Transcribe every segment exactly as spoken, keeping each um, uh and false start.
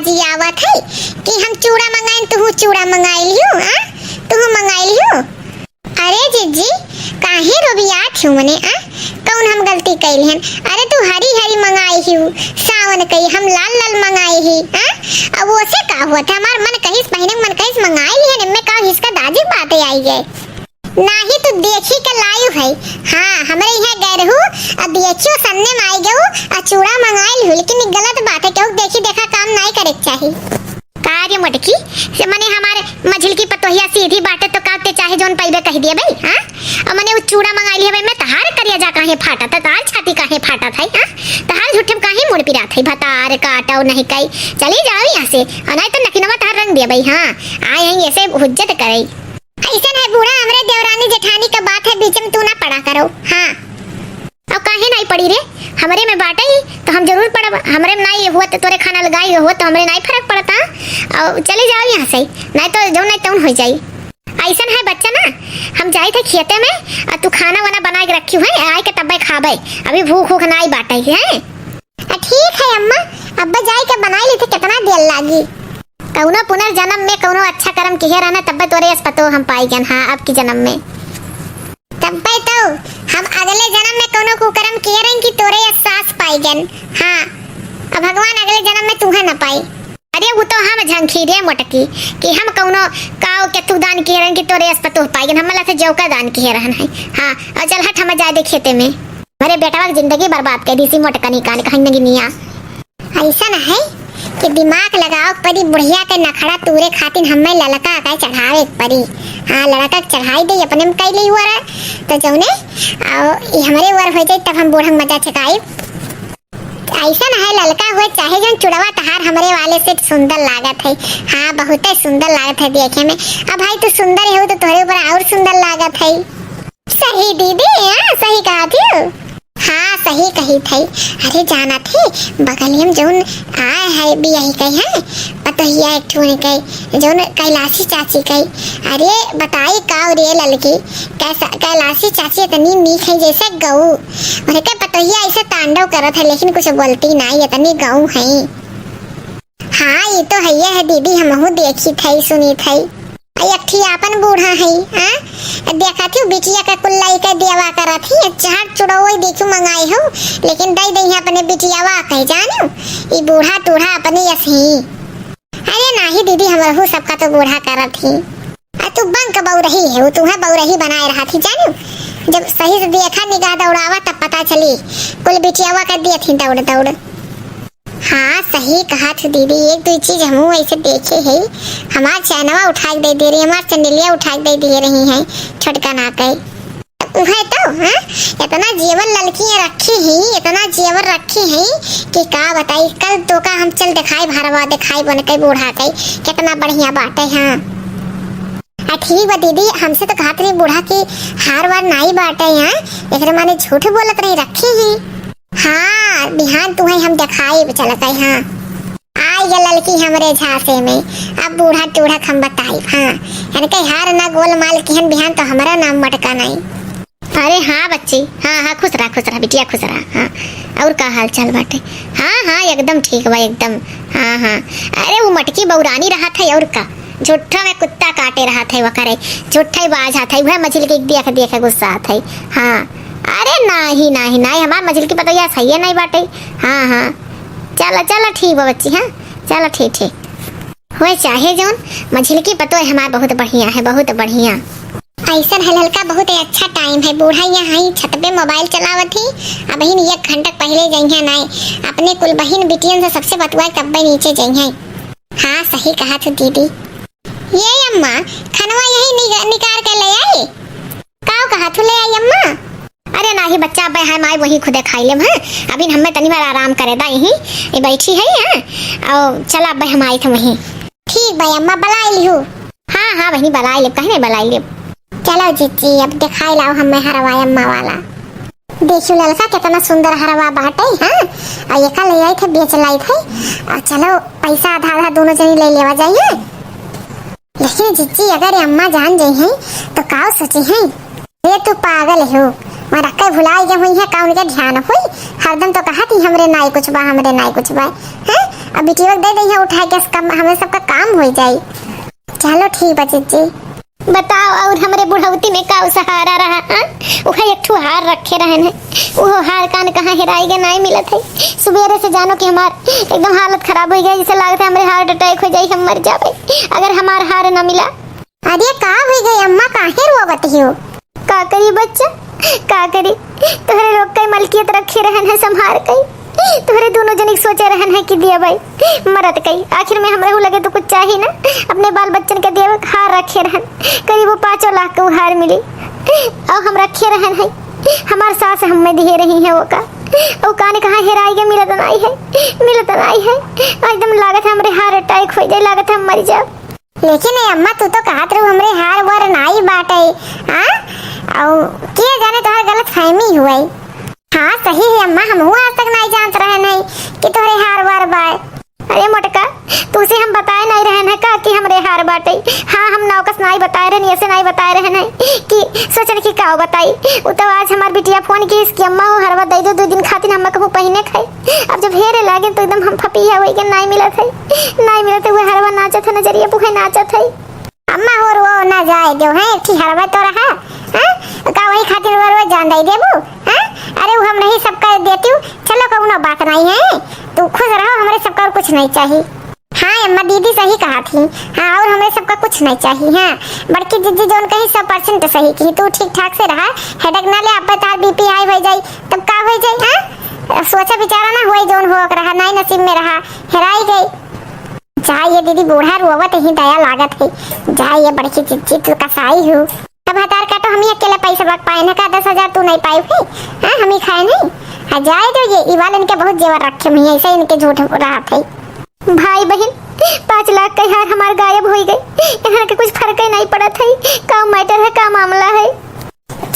जी आवत है कि हम चूड़ा मंगाइन, तुहू चूड़ा मंगाइ लियो, आ? तुहू मंगाइ लियो। अरे जिज्जी, काहे रोबियात हो मने, आ? कौन हम गलती कइली हन? अरे तू हरी हरी मंगाई ही, सावन कई हम लाल लाल मंगाई ही, आ? अब ओसे का हुआ था? हमार मन कहिस, बहिने मन कहिस मंगाई लिहन, एमे का हिसका दाजी बातें आई गए। नाही तू देखी के लायू है। हाँ, हमरे यहाँ गए रहू, आ देखियो सन्ने में आई गऊ, आ चूड़ा मंगाई लिहू, लेकिन ई गलत बात है, केहू देखी देखा काम नाई करे के चाही। का रे मोटकी, से मने हमारे मझिलकी पतोहिया सीधी बाटे तो का ते चाहे जौन पइबे कहि दिए भाई, हाँ? और मने उ चूड़ा मंगाई लिहे भाई, मैं तहार करिया जा काहे फाटा था, तहार छाती काहे फाटा था, हाँ? तहार झूठे में काहे मुड़ पिरात है, भतार काटो नहीं कई, चली जाओ यहाँ से, और नहीं तो नकिनवा तहार रंग दिए भाई, हाँ? आए हैं ऐसे हुज्जत करे। ऐसन है बूढ़ा, हमरे देवरानी जेठानी का बात है, बीच में तू ना पड़ा करो। हाँ। अब काहे नाई पड़ी रे? हमरे में बाटे ही तो हम जरूर पड़ब। हमरे में नाई हुआ तो तोरे खाना लगाई हुआ तो हमरे नाई फर्क पड़ता। और चले जाओ यहाँ से, नाई तो जो नाई तौन हो जाई। ऐसन है बच्चा ना, हम जाई थे खेते में, और तू खाना वाना बना के रखी हुई, आए के तब्बे खाबे, अभी भूख उख नाई बाटे है। आ, ठीक है अम्मा, अब्बे जाई के बनाई लेते, कितना देर लागी। कौनो पुनर्जन्म में कौनो अच्छा कर्म किहे रहना, तब्बे तोरे अस पतोह हम पाई गन, हाँ, अब की जन्म में। तब्बे तो हम अगले जन्म में कौनो कुकर्म किहे रहन कि तोरे अस सास पाई गन, हाँ, अब भगवान अगले जन्म में तुहे न पाई। अरे वो तो हम झंखी रे मोटकी कि हम कौनो काव के तू दान किहे रहन कि तोरे अस पतोह पाई गन, हम मला से जौका दान किहे रहन है, हाँ, और चल हट हम जाए दे खेते में। हमरे बेटवा के जिंदगी बर्बाद कर दी सी मोटकनी कान कहीं नगिनिया। ऐसन है कि दिमाग लगाओ के परी, बुढ़िया के नखड़ा तूरे खातिर हमें ललका के चढ़ावे के परी। हाँ, ललका के चढ़ाई दे, अपने में कैले हुआ रहे तो जौने, आओ, ई हमरे वर हो जाए तब हम बूढ़ा मजा चकाई। ऐसन है ललका हुए चाहे जौन चुड़वा तहार हमरे वाले से सुंदर लागत है। हाँ, बहुते सुंदर लागत है देखे में। अब भाई तू सुंदर है तो तोहरे ऊपर और सुंदर लागत है। सही दीदी, हाँ, सही कहा थी। हाँ, सही कही थी। अरे जाना थी, बगलिया में जौन आए है बियाही कही है, पतोहिया एक ठो के, जौन कैलाशी चाची कही। अरे बताई का रे ललकी, कैसा कैलाशी चाची इतनी नीक है जैसे गऊ। उनके पतोहिया ऐसे तांडव करत है लेकिन कुछ बोलती नहीं, इतनी गऊ है। हाँ, ई तो हइये है दीदी, हमहू देखी थई, सुनी थई। आ एक ठी आपन बूढ़ा है, हाँ? देखा थी बिटिया का कुल्लाई के देवा करत ही, चार चुड़ोई देखू मंगाई हो, लेकिन दई दई है अपने बिटियावा कह जानियो, ई बूढ़ा टूढ़ा अपने यस ही। अरे नाही दीदी, हमरहू सबका तो बूढ़ा करत ही। आ तू बंक बौरही है, वो तुम्हें बौरही बनाए रहा थी जानियो। जब सही से देखा निगाह दौड़ावा तब पता चली, कुल बिटियावा कर दिया थी दौड़ दौड़। हाँ, सही कहा थू दीदी, एक दुई चीज हमहू ऐसे देखे है, हमार चैनवा उठा के दे दे रही, हमार चंडलिया उठा के दे दे रही है, छोटका ना कहे। उहे तो, हाँ? इतना जेवर ललकियाँ रखी ही, इतना जेवर रखी ही कि का बताई। कल तो का हम चल दिखाई भरवा, दिखाई बन के बूढ़ा के, कितना बढ़िया बाटे, हाँ। आ ठीक बा दीदी, हमसे तो कहत रही बूढ़ा की हार वार नाई बाटे, हाँ? एकरे माने झूठ बोलत रही, रखी ही। हाँ, बिहान तुहैं हम देखाइब चल के, हाँ। आई गे ललकी हमरे झांसे में, अब बूढ़ा टूढ़ा के हम बताइब, हाँ। इनके हार ना गोलमाल किहन बिहान तो हमरा नाम मटका नहीं। अरे हाँ बच्ची, हाँ, हाँ, खुश रहा, खुश रहा बिटिया, खुश रहा, हाँ। और का हाल चाल बाटे? हाँ, हाँ, एकदम ठीक बा, एकदम, हाँ, हाँ। अरे वो मटकी बौरानी रहत है और का, झूठा में कुत्ता काटे रहत है वकरे, झूठा ही बाझत है, वह मछली के देख देख गुस्सात है, हाँ। अरे नाही, नाही, नाही, हमार मझिलकी पतोहिया सही है, नाही बाटे। हाँ, हाँ, चला, चला, ठीक बा बच्ची, हाँ, चला, ठीक, ठीक। होए चाहे जौन, मझिलकी पतोह हमार बहुत बढ़िया है, बहुत बढ़िया। ऐसन है ललका, बहुत ही अच्छा टाइम है, बूढ़ा यहाँ है, छत पे मोबाइल चलावत ही, अब बहिन एक घंटा पहले जइहे नाई, अपने कुल बहिन बिटियन से सबसे बतुआ तब्बे नीचे जइहे। हाँ, सही कहा थू दीदी। ये अम्मा, खनवा यही निग-, निकार के ले आई? काव कहा थू ले आई अम्मा? अरे नाही बच्चा, अब्बे हम आए वही खुदे खाई लेम, हाँ? अभी हमें तनी बार आराम करे दा यहीं, ये बैठी है, हाँ? और चला अब्बे हम आए थे वहीं। ठीक बा अम्मा, बुलाई लिहू। हाँ, हाँ बहिनी, बुलाई लेब, कहीं नहीं बुलाई लेब। चलो जीजी, अब दिखाई लाओ हमें हरवा अम्मा वाला। देखियो ललका कितना सुंदर हरवा बाटे, हाँ? और एका ले आई थे, बेच लाई थे। और चलो पैसा आधा आधा दोनों जनी ले लेवा जाइए। लेकिन जीजी अगर ये अम्मा जान जाई हैं तो का सोची हैं? ये तू पागल हो, मैं रखे भुलाई गए हुई है, का उनके ध्यान हुई? हरदम तो कहा थी हमरे नाई कुछ बा, हमरे नाई कुछ बा, हैं? अब बिटिया के दे दइहे उठाइ के, कम, हमरे सबका काम होइ जाई। चलो ठीक बा जिज्जी। बताओ, अउर हमरे बुढ़ौती में का सहारा रहा, हाँ? उहे एक ठो हार रखे रहन है, उहो हार कान कहाँ हेराइ गए, नाहीं मिलत है। सुबेरे से जानो कि हमार एकदम हालत खराब होइ गई, जैसे लागत है हमरे heart attack होइ जाई, हम मर जाबे अगर हमार हार ना मिला। अरे का होइ गई अम्मा, काहे रोवत हियो? का करी बच्चा, का करी? तोहरे लोग कई मलकियत रखे रहन है संभार कई, तोहरे दोनों जने के सोचे रहन है कि दिया भाई मरत कई, आखिर में हमरे लगे तो कुछ चाही ना, अपने बाल बच्चन के दिया हार रखे रहन, करीबो पाँचों लाख के उ हार मिली, अउ हम रखे रहन है, हमार सास हमें दिए रही है वो का, अउ कान कहाँ हेराइ गए, मिलत नाहीं है, मिलत नाहीं है, एकदम लागत है हमरे heart attack होइ जाए, लागत है हम मर जाब। लेकिन ए अम्मा, तू तो कहत रहू हमरे हार वार नाई बाटे, हाँ? अउ के जाने तोहर गलतफहमी हुए। हाँ, सही है अम्मा, हमहू आज तक नाई जानत रहन है कि तोहरे हार वार बाय। अरे मोटका, तुसे हम बताए नाई रहन है का कि हमरे हार बाटे? हाँ, हम नौकस नाई बताए रहन, ऐसे नाई बताए रहन है कि सोचन कि का बताई। उ तो आज हमार बिटिया फोन किहिस कि अम्मा हो हरवा दे दो, दो दिन खातिर हम कहूँ पहिने खाए। अब जब हेरे लागे तो एकदम हम फपिया होइ गए, नाई मिलत है, नाई मिलत है, वो हरवा नाचत है, नजरिया बुहे नाचत है। अम्मा हो रो ना जाए दो, हैं, एक ठे हरवा तो रहा, हैं? का वही खातिर वो हरवा जान दे देबू, हैं? अरे वो हम नहीं सबका देती हूँ, चलो कौनो बात नहीं है, तू खुश रहो, हमरे सबका और कुछ नहीं चाहिए। हाँ अम्मा, दीदी सही कहा थी। हाँ, और हमरे सबका कुछ नहीं चाहिए। हाँ, बड़की जिज्जी जौन कही सौ percent सही कही, तू ठीक ठाक से रहा, headache ना ले, अब तार B P high होइ जाई, तब का होइ जाई? हाँ, सोचा विचारा ना होई, जौन हो रहा, नाई नसीब में रहा, हेराई गई। जाए ये दीदी, बूढ़ा रोवत ही दया लागत है। जाए ये बड़की जिज्जी, तू कसाई हूँ। अब हतार काटो, हम ही अकेले पैसा बक पाए ना का, दस हजार तू नहीं पाई हुई, हाँ, हम ही खाए नहीं। हाँ, जाए दो ये, इवाल इनके बहुत जेवर रखे हुई, ऐसे इनके झूठ रहत है। भाई बहिन, पाँच लाख के हार हमार गायब होइ गए, यहाँ के कुछ फर्क ही नहीं पड़त है, का matter है, का मामला है?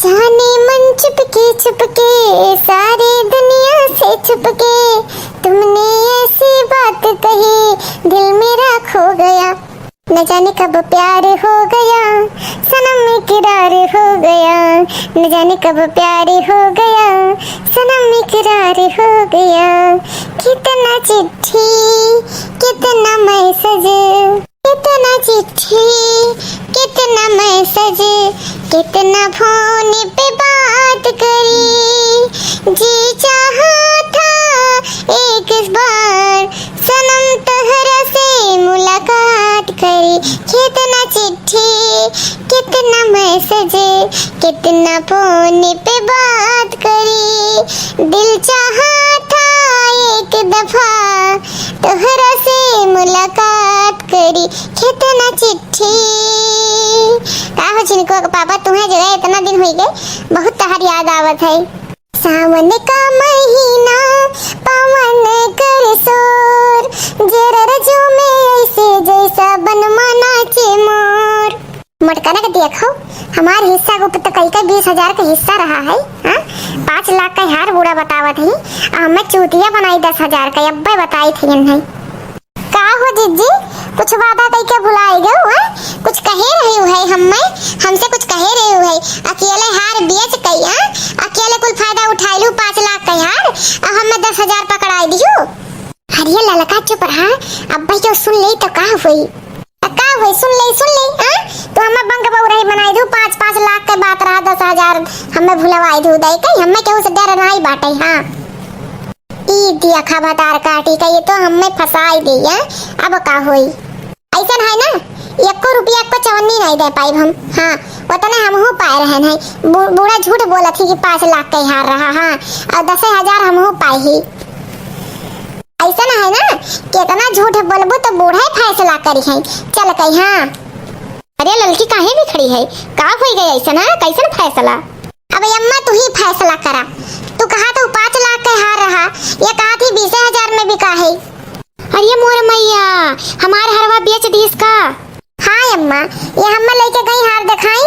जाने मन चुपके चुपके, सारी दुनिया से छुपके, तुमने ऐसी बात कही, दिल मेरा खो गया। न जाने कब प्यार हो गया, सनम इकरार हो गया। न जाने कब प्यार हो गया, सनम इकरार हो गया। कितना चिट्ठी, कितना message, कितना चिट्ठी, कितना message, कितना फोन पे बात करी। जी चाहा था एक बार सनम तोहरा से मुलाकात करी। कितना चिट्ठी, कितना message, कितना फोन पे बात करी। दिल चाहा था एक दफा तोहरा से मुलाकात करी। कितना चिट्ठी। का हो झिनकुआ के पापा, तुम्हें जगह इतना दिन होइ गए, बहुत तोहार याद आवत है। सावन का महीना, पवन कर शोर, जरा रजो में ऐसे जैसा बनमा नाचे मोर। मोटकना के देखो, हमार हिस्सा को तो कई का बीस हजार का हिस्सा रहा है, हाँ? पाँच लाख का हार बूढ़ा बतावत ही, आ हमें चूतिया बनाई दस हजार का, अब्बे बताई थी नहीं। का हो जिज्जी, कुछ वादा कई के भुलाई गयो, हैं? कुछ कहे रही है हमें, हमसे कुछ कहे रही है, अकेले हार बेच कई, हाँ? अकेले कुल फायदा उठाई लू, पाँच लाख का हार, आ हमें दस हजार पकड़ाई दियो। अरे ललका चुप रहा, अब्बे क्यों सुन ले तो का हुई? आ का हुई, सुन ले, सुन ले, हाँ? तो हमें बंग बउरही बनाई दू, पाँच, पाँच लाख के बात रहा, दस हजार हमें भुलवाई दू, दे के हमें केहू से डर नहीं बाटे, हाँ? ई दिया खा भतार काटी का, ये तो हमें फंसाई दी है, अब का हुई? ऐसन है ना, एको रुपया को चवन्नी नहीं दे पाइब हम। हाँ, उतने हमहू पाए रहन है। बू-, बूढ़ा झूठ बोलत ही कि पाँच लाख के हार रहा, हाँ, और दस हजार हमहू पाए ही। ऐसन है ना, कितना झूठ बोलबू तो बूढ़ा ही फैसला करी है। चल कही, हाँ। अरे ललकी काहे भी खड़ी है, का होई गई ऐसन, हाँ? कैसन फैसला? अब अम्मा तू ही फैसला करा, तू कहा तो पाँच लाख के हार रहा, ये कहा थी बीस हजार में बिका है। अरे मोर मैया, हमार हरवा बेच दीस का? हाँ अम्मा, ये हम्मा लइके गई हार देखाई,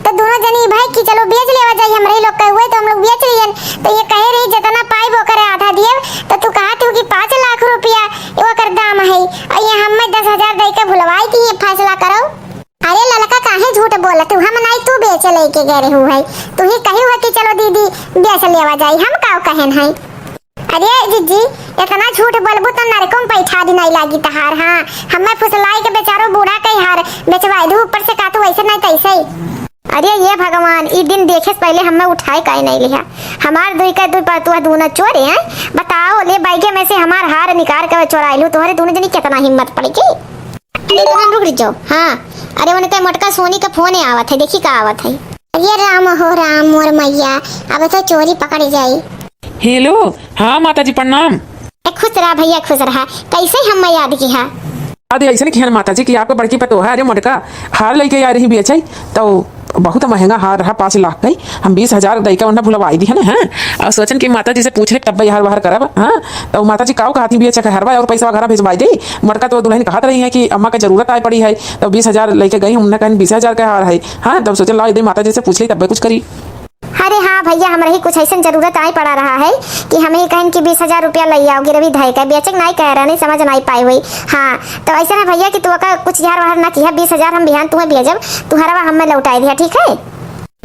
तो दोनों जनी भाई कि चलो बेच लेवा जाई, हमरे लोग के हुए तो हम लोग बेच लियन। तो ये कहे रही जितना पाइब ओकर आधा दियब, तो तू कहत हो कि पाँच लाख रुपया ओकर दाम है, और ये हम्मे दस हजार दे के भुलवाई कि ये फैसला करो। अरे ललका काहे झूठ बोलत हो, हम नाई तू बेच लेके गए रहू है, तू ही कही हो कि चलो दीदी बेच लेवा जाई, हम काव कहन है। अरे जिज्जी, इतना झूठ बोलबू तो नरकों में पैठा दी नहीं लागी तहार। हाँ, हमें फुसलाई के बेचारो बूढ़ा कई हार बेचवाई दू, ऊपर से का तू ऐसे नहीं तैसे। अरे ये भगवान, ई दिन देखे से पहले हमें उठाए काहे नहीं लिहा। हमार दुई का दुई पर तू दूना चोरे हैं। बताओ, ले बैगे में से हमार हार निकाल के चोराइलू, तोहरे दूनो जनी कितना हिम्मत पड़ी की? अरे तुम रुक जाओ। हाँ, अरे उनके मोटका सोनी का फोन आवत है, देखी का आवत है। अरे राम हो राम मोर मैया, अब तो चोरी पकड़ जाई। हेलो, हाँ माता जी प्रणाम। ए, खुश रहा भैया, खुश रहा। कैसे हम याद किहा? अरे ऐसे नहीं किहा माता जी कि आपका बड़की पतोह है, अरे मोटका हार लेके आ रही बेचई, तो बहुत महंगा हार रहा, पाँच लाख का ही। हम बीस हजार दई के उन्हें भुलवाई दी है ना, हाँ? और सोचन कि माता जी से पूछ ले, तब हार वार करब, हाँ? तो माता जी काऊ कहती बिया, चक हरवा और पैसा वगैरह भिजवाई दे। मोटका तो दुल्हन कहत रही है कि अम्मा का जरूरत आए पड़ी है, तो बीस हजार लेके गई, हमने कहन बीस हजार का हार है, हाँ? तब सोचन लाओ दे, माता जी से पूछ ले, तब कुछ करी। अरे हाँ भैया, हमरा ही कुछ ऐसन जरूरत आए पड़ा रहा है कि हम ही कहन कि बीस हजार रुपया ले आओ, गिरवी धय के बेचक नहीं कह रहा, नहीं समझ नहीं पाए हुई। हाँ, तो ऐसे ना भैया कि तू का कुछ यार वार ना किहा, बीस हजार हम बिहान तुम्हें भेजब, तू हरवा हमें लौटाई दिया, ठीक है?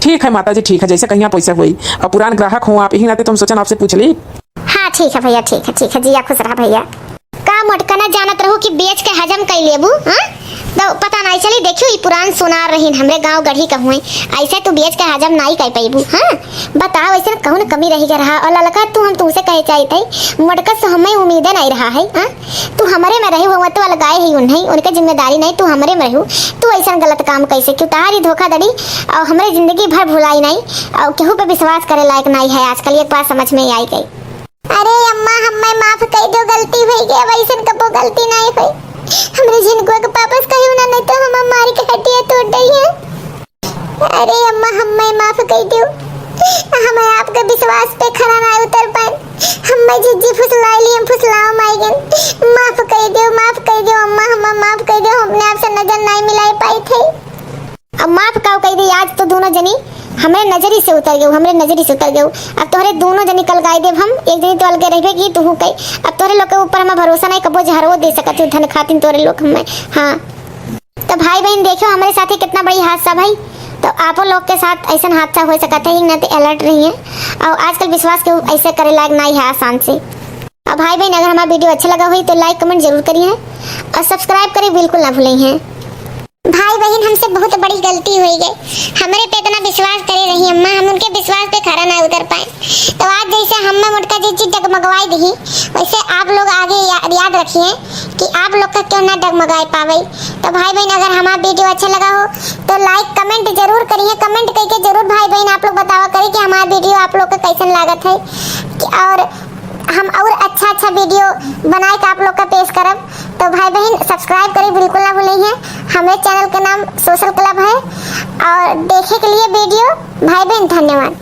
ठीक है माता जी, ठीक है, जैसे कहीं आप वैसे हुई। अब पुरान ग्राहक हो आप, यही नाते तुम सोचन आपसे पूछ ली। हाँ ठीक है भैया, ठीक है, ठीक है, जिया खुश रहा भैया। का मोटका ना जानत रहू कि बेच के हजम कई लेबू, हाँ? तो पता नहीं चली, देखियो ई पुरान सोनार रहीन, हमरे गांव गढ़ी का हुए, ऐसे तू बेच के हजम नहीं कर पैबू, हाँ? बताओ ऐसे कौन कमी रही गया रहा। और ललका तू, हम तुमसे कहे चाहिए थे, मोटका से हमें उम्मीदें नहीं रहा है, हाँ? तू हमरे में रही, वो तो अलगाए ही उन्हें, उनके जिम्मेदारी नहीं, तू हमरे में रहू। तू ऐसा गलत काम कैसे, क्यों तहारी धोखाधड़ी और हमरे जिंदगी भर भुलाई नहीं, और केहू पे विश्वास करे लायक नहीं है आजकल, एक बात समझ में आई गई। अरे अम्मा, हमें माफ कर दो, गलती हो गई, अब ऐसन कबो गलती नहीं होई। हमरे झिनकुआ के वापस कहियो ना, नहीं तो हम मारी के हड्डियां तोड़ दई है। अरे अम्मा, हमें माफ कर दो, हमें आपके विश्वास पे खरा ना उतर पाए। हमें जिज्जी फुसलाई ली, हम फुसलाव माई गन। माफ कर दो, माफ कर दो अम्मा, हमें माफ कर दो, हमने आपसे नजर नहीं मिलाई पाई थे। अब माफ काव कई दे, आज तो दोनों जनी हमरे नजरी से उतर गए, हमरे नजरी से उतर गए। अब तोहरे दोनों जनी कल गाय देव हम, एक जनी तो अलगे रहबे की, तू कई। अब तोहरे लोग के ऊपर हमें भरोसा नहीं, कबो जहरो दे सकत हो धन खातिन तोहरे लोग हमें। हाँ, तो भाई बहन देखियो, हमरे साथे कितना बड़ी हादसा भाई। तो आपो लोग के साथ ऐसन हादसा हो सकत है, ना तो alert रहिए। और आजकल विश्वास के ऐसे करे लायक नहीं है आसान से। और भाई बहन अगर हमारा video अच्छा लगा हुई तो like comment जरूर करिए और subscribe करें बिल्कुल ना भूलें हैं। भाई बहन, हमसे बहुत बड़ी गलती हुई गई, हमरे पे इतना विश्वास करे रही अम्मा, हम उनके विश्वास पे खरा ना उतर पाए। तो आज जैसे हमें मोटका जिज्जी डगमगवाई दी, वैसे आप लोग आगे या-, याद रखिए कि आप लोग का क्यों ना डगमगाए पावे। तो भाई बहन, अगर हमारा video अच्छा लगा हो तो like comment जरूर करिए, comment करके जरूर भाई बहन आप लोग बतावा करें कि हमारा video आप लोग का कैसन लागत है कि, और हम और अच्छा अच्छा video बनाए के आप लोग का पेश करब। तो भाई बहन subscribe करें बिल्कुल ना भूलें हैं। हमारे channel का नाम Social Club है और देखे के लिए video भाई बहन धन्यवाद।